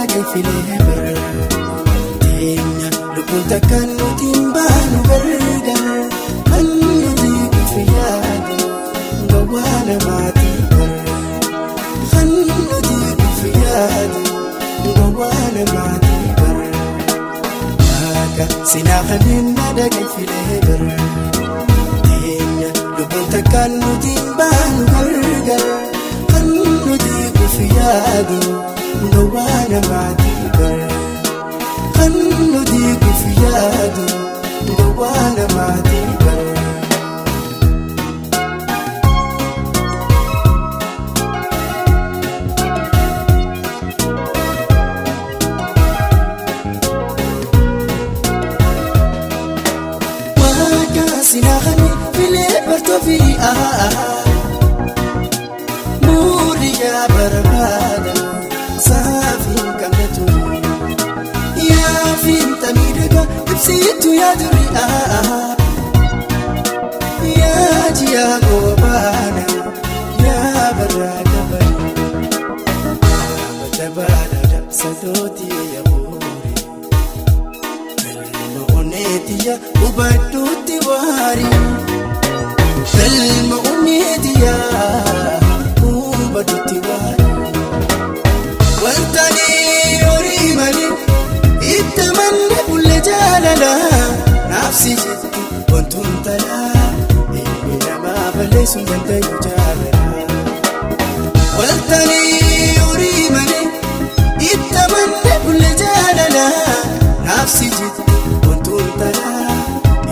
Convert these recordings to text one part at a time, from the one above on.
dhaggeeffilee bara. Teenya lubbuun takka nuti hin baanu gargar. Kan nuti kufi yaadu gowwaa namaati bara. Kan nuti kufi yaadu gowwaa namaati bara. Waaqa sinaa kanneen na dhaggeeffilee bara. Teenya lubbuun takka nuti hin baanu gargar. Kan nuti kufi yaadu gowwaa namaati bara. Kan nuti kufi yaadu gowwaa namaati bara. Waaqa sinaa kanneen filee bartoo fi Muuriyaa barbaada saafiin qabne ture. Yaafiin tamiidhagaa ibsituu yaa jirri yaa jiyaa goobaana yaa barraa gabari. Dhaabata baadhaadha sadootii yaa boori. Galma oneetiya hubadhuutti waari. Galma oneetiya hubadhuutti waari. Waltanii horii malee itti amanne bulle jaalala. Naafsi jettu wantuun talaa ilmi namaa balleessuun danda'u jaalala. Waltanii horii malee itti amanne bulle jaalala. Naafsi jettu wantuun talaa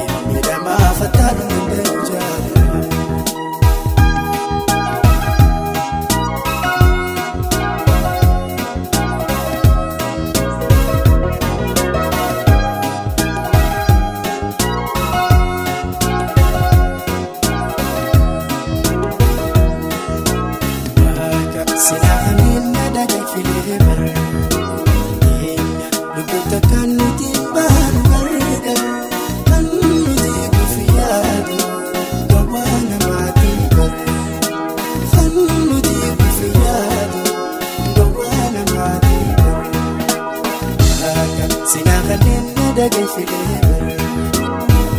ilmi namaa fattaaluun danda'u jaalala. Waaqa silaa kanneen na dhaggeeffilee bara. Teenya lubbuun takka nuti hin baanu gargar. Kan nuti kufi yaadu gowwaa namaati bara. Kan nuti kufi yaadu gowwaa namaati bara. Waaqa silaa kanneen na dhaggeeffilee bara.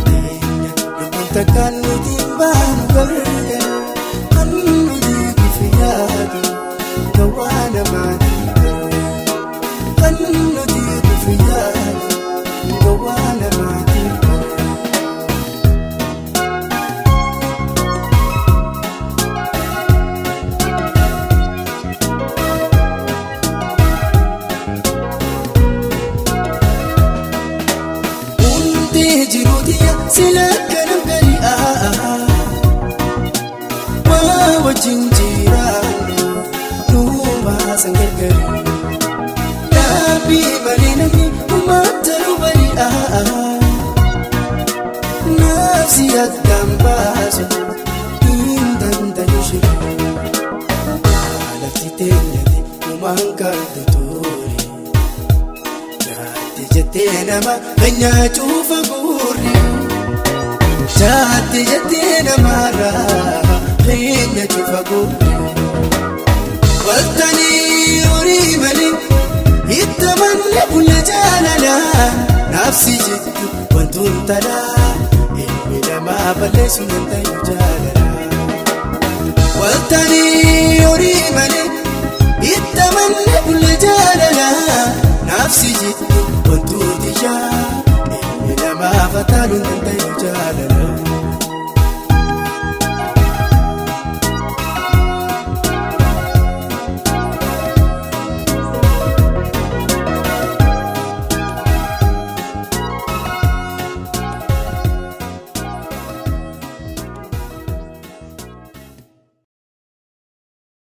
Teenya lubbuun takka nuti hin baanu gargar. Kan nuti kufi yaadu gowwaa namaati bara. Kan nuti kufi yaadu gowwaa namaati bara. Hundee jiruutiya sila akkanam gadi waa wajjin jiraannu nu baasan gargari. Dhaabbii malee namni uummata nu bari'a. Naafsi addaan baasu hin danda'u shiri. Lafti teenyate uumaan qabdu ture. Jaatti jettee nama keenyaa cufa guurri. Jaatti jettee namarraa keenya cufa guurri. Waltanii horii malee itti amanne bulle jaalala. Naafsi jettu wantuun talaa ilmi namaa balleessuun danda'u jaalala. Waltanii horii malee itti amanne bulle jaalala. Naafsi jettu wantuuti yaa ilmi namaa fataaluun danda'u jaalala.